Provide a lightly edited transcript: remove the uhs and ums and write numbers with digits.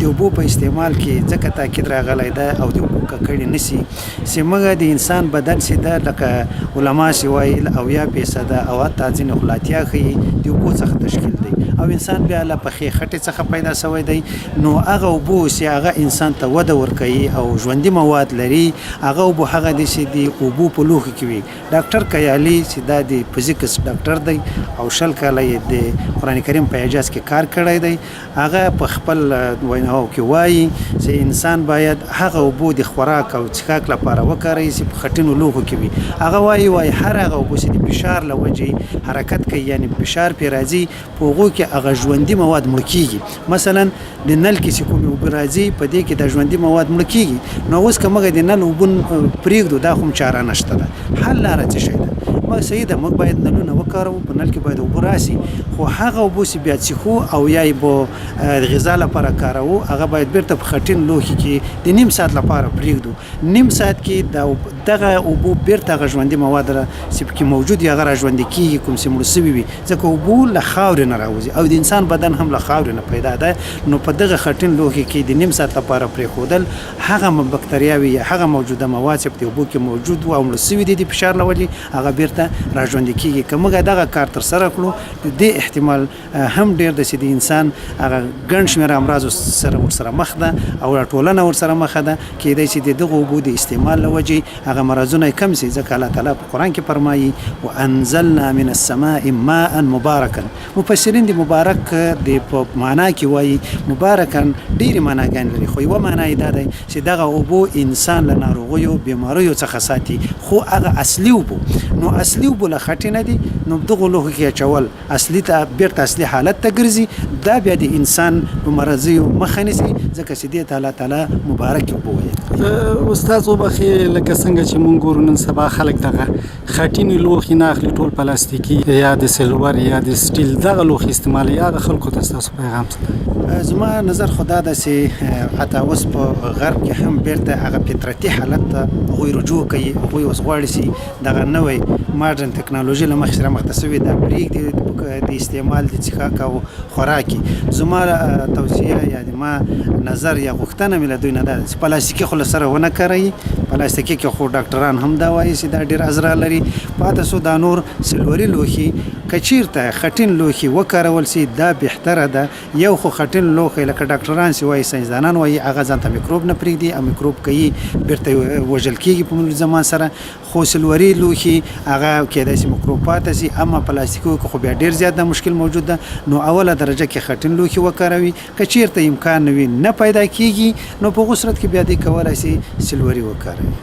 د اوبو په استعمال کې ځکه تاکید راغلی ده او د اوبو ککړې نه سي چې موږ د انسان بدن چې ده لکه علما چې وایي 70% او حتی ځینې خو لا 80 ښیي د اوبو څخه تشکیل دی او انسان بیا له پخې خټې څخه پیدا شوی دی. نو هغه اوبو چې هغه انسان ته وده ورکوي او ژوندي مواد لري، هغه اوبو هغه دي چې د اوبو په لوښي کې وي. ډاکټر کیالي چې دا د فزیکس ډاکټر دی او 20 کاله یې د قرآن کریم په اعجاز کې کار کړی دی، هغه په خپل ویناو کې وایي چې انسان باید هغه اوبو د خوراک او څښاک لپاره وکاروي چې په خټینو لوښو کې وي. هغه وایي وایي هر هغه اوبه چې د فشار له وجې حرکت کوي، یعنی فشار پرې راځي، په هغو کې هغه ژوندي مواد مړه کیږي. مثلا د نل کې چې کومې اوبه راځي، په دې کې د ژوندي مواد مړه کیږي. نو اوس که موږ د نل اوبه پرېږدو، دا خو هم چاره نشته ده. حل لاره څه شی ده؟ موږ صحیح ده، موږ باید نلونه وکاروو، په نل کې باید اوبه راسي، خو هغه اوبه چې بیا څښو او یا یې په غذا لپاره کاروو، هغه باید بیرته په خټین لوښي کې د نیم ساعت لپاره پرېږدو. نیم ساعت کې دغه اوبو بیرته هغه ژوندي مواد چې پکې موجود وي، هغه را ژوندي کیږي، کوم چې مړه سوي وي، ځکه اوبو له خاورې نه راوځي او د انسان بدن هم له خاورې نه پیدا ده. نو په دغه خټین لوښي کې د نیم ساعت لپاره پرېښودل، هغه بکتریاوې یا هغه موجوده مواد چې په دې اوبو کې موجود وو او مړه سوي دي د فشار له وجې، هغه بیرته را ژوندي کیږي. که موږ دغه کار ترسره کړو، د دې احتمال هم ډیر ده چې د انسان هغه ګڼ شمېر امراضو سره ورسره مخ ده او ټولنه ورسره مخ ده، کېدای شي د دغو اوبو د استعمال له وجې هغه مرضونه کم شي، ځکه الله تعالی په قرآن کې فرمایي: وانزلنا من السماء ماء مبارکا. مفسرین د مبارک د په معنا کې وایي، مبارکا ډېرې معناګانې لري، خو یوه معنا یې دا دی چې دغه اوبو انسان له ناروغیو، بیماریو څخه ساتي، خو هغه اصلي اوبو. نو اصلي اوبو له خټې نه دي، نو دغو لوښو کې اچول اصلي ته بیرته اصلي حالت ته ګرځي. دا بیا د انسان په مرضیو مخه نیسي، ځکه چې دې ته الله تعالی مبارک اوبه ویلي. استاد وبخښي، لکه څنګه چې مونږ ګورو، نن سبا خلک دغه خټینې لوښي نه اخلي، ټول پلاستیکي یا د سلور یا د سټیل دغه لوښي استعمالوي. هغه خلکو ته ستاسو پیغام څه دی؟ زما نظر خو دا ده چې حتی اوس په غرب کې هم بیرته هغه فطرتي حالت ته هغوی رجوع کوي. هغوی اوس غواړي چې دغه نوې ماډرن تکنالوژي له مخې سره مخته سوې ده پرېږدي د استعمال د څښاک او خوراکي. زما توصیه یا د ما نظر یا غوښتنه مې له دوی نه دا ده چې پلاستیکي خو له سره ونه کاروي. پلاستیکي کې خو ډاکټران هم دا وایي چې دا ډېر اضرار لري. پاتې سو دا نور سلوري لوښي، که چیرته خټین لوښي وکارول سي، دا بهتره ده. یو خو خټین لوښی، لکه ډاکټران چې وایي، ساینسدانان وایي، هغه ځان ته میکروب نه پرېږدي او میکروب کوي بیرته وژل کیږي په مرور زمان سره. خو سلوري لوښي هغه کېدای شي میکروب پاتې شي، اما پلاستیکو کې خو بیا ډېر زیات دا مشکل موجود ده. نو اوله درجه کې خټین لوښي وکاروي. که چیرته امکان نه وي، نه پیدا کیږي، نو په هغو صورت کې بیا دوی کولای شي سلوري وکاروي.